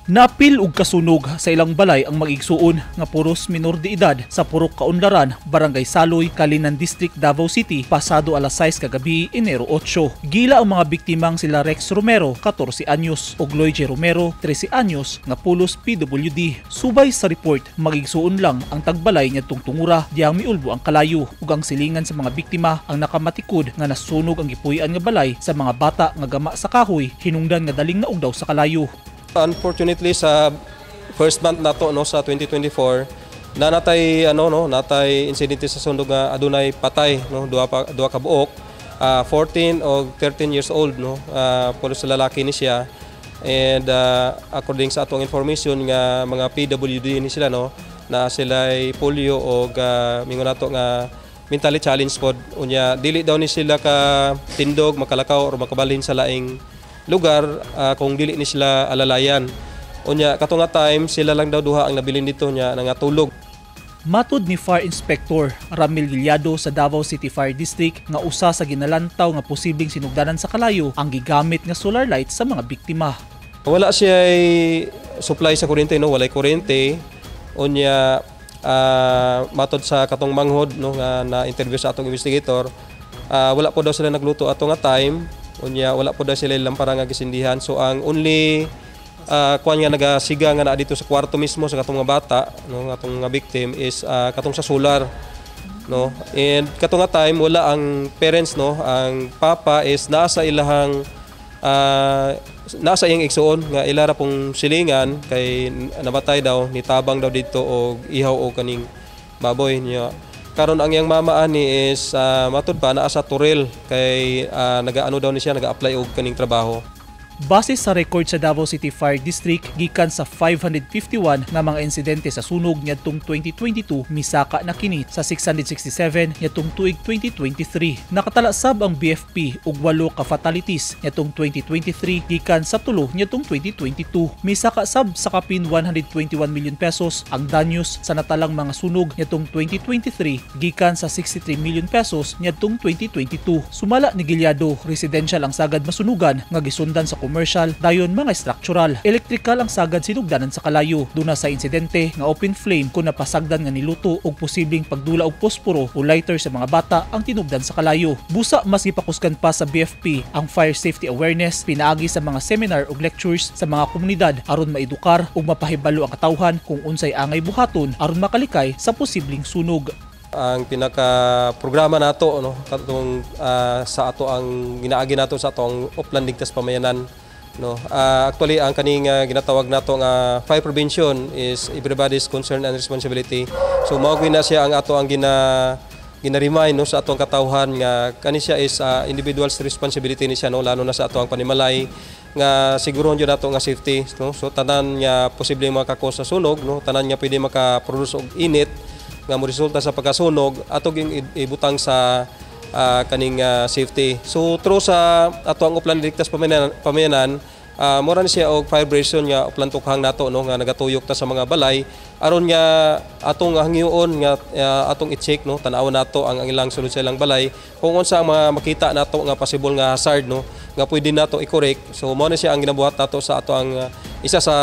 Naapil og kasunog sa ilang balay ang mag-igsuon nga puros minor de edad sa Purok Kaunlaran, Barangay Saloy, Calinan District, Davao City, pasado alas 6 kagabi, Enero 8. Gila ang mga biktimang sila Rex Romero, 14 anyos, ug Lloyd J. Romero, 13 anyos, nga pulos PWD. Subay sa report, mag-igsuon lang ang tagbalay niadtong tungura diyang miulbo ang kalayo ug ang silingan sa mga biktima ang nakamatikod nga nasunog ang gipuy-an nga balay sa mga bata nga gama sa kahoy, hinungdan nga daling naugdaw sa kalayo. Unfortunately, sa first month nato, no, sa 2024, na natay ano, no, natay insidente sa sunog nga adunay patay, no, duha pa, duha ka buok, 14 o 13 years old, no, pulos sa lalaki ni siya, and according sa atong information nga mga PWD ni sila, no, na sila ay polio o mingon nato nga mentally challenged pod. Unya dili daw ni sila ka tindog, makalakaw or makabalhin sa laing lugar kung dili ni sila alalayan. Unya kato nga time, sila lang daw duha ang nabilin dito nya nangatulog. Matod ni Fire Inspector Ramil Giliado sa Davao City Fire District nga usa sa ginalantaw nga posibleng sinugdanan sa kalayo ang gigamit nga solar light sa mga biktima. Wala siya supply sa kuryente, no, walay kuryente. Unya matod sa katong manghod, no, nga na interview sa atong investigator, wala po daw sila nagluto ato nga time. Unya wala po daw sila lampara nga gisindihan. So ang only kuan nga nagasiga nga naa dito sa kwarto mismo sa katong mga bata, no, atong nga victim is katong sa solar, no. And katong nga time, wala ang parents, no. Ang papa is nasa ilahang nasa iyang igsuon nga ilara pong silingan kay nabatay daw nitabang daw dito og ihaw og kaning baboy niya. Karon, ang iyang mama ani is matud pa naa sa Toril kay nagaano daw ni siya, naga-apply og kaning trabaho. Base sa record sa Davao City Fire District, gikan sa 551 nga mga insidente sa sunog niadtong 2022, misaka na kini sa 667 niadtong tuig 2023. Nakatala sab ang BFP og 8 ka fatalities niadtong 2023 gikan sa 3 niadtong 2022. Misaka sab sa kapin 121 million pesos ang danyos sa natalang mga sunog niadtong 2023 gikan sa 63 million pesos niadtong 2022. Sumala ni Gilyado, residential ang sagad masunugan nga gisundan sa commercial, dayon mga structural. Electrical ang sagad sinugdanan sa kalayo. Duna sa insidente nga open flame kung napasagdan nga niluto og posibleng pagdula og posporo o lighter sa mga bata ang tinubdan sa kalayo. Busa mas gipakusgan pa sa BFP ang fire safety awareness pinaagi sa mga seminar ug lectures sa mga komunidad aron maedukar ug mapahibalo ang katawhan kung unsay angay buhaton aron makalikay sa posibleng sunog. Ang pinaka programa nato, no, katong sa ato ang ginaagi nato sa atong Oplan Ligtas Pamayanan, no. Actually, ang kaning ginatawag nato nga fire prevention is everybody's concern and responsibility. So mao gyud na siya ang ato ang gina-remind, no, sa atong katawhan nga kani siya is individual's responsibility ni siya, no, lalo na sa ato ang panimalay nga sigurohon jud nato nga safety, no. So tanan nga posibleng maka-cause sa sunog, no, tanan nga pwede maka-produce og init nga moresulta sa pagkasunog, ato ging ibutang sa kaning safety. So through sa ato ang Oplan Ligtas Pamayanan, mura ni siya og fire prevention nga Oplan Tokhang nato, no, nga nagatuyok ta sa mga balay aron nga atong hangyoon nga atong i-check, no, tan-awon nato ang ilang sulod sa ilang balay kung unsa ang mga makita nato nga possible nga hazard, no, nga pwede nato i-correct. So mao ni siya ang ginabuhat nato sa ato ang isa sa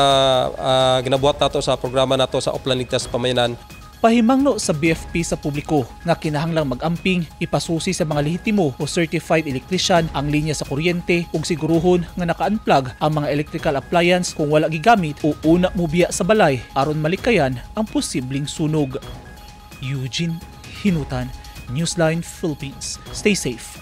ginabuhat nato sa programa nato sa Oplan Ligtas Pamayanan. Pahimangno sa BFP sa publiko nga kinahanglang mag-amping, ipasusi sa mga lehitimo o certified electrician ang linya sa kuryente ug siguruhon nga naka-unplug ang mga electrical appliance kung wala gigamit o una mobiya sa balay aron malikayan ang posibleng sunog. Eugene Hinutan, Newsline Philippines. Stay safe.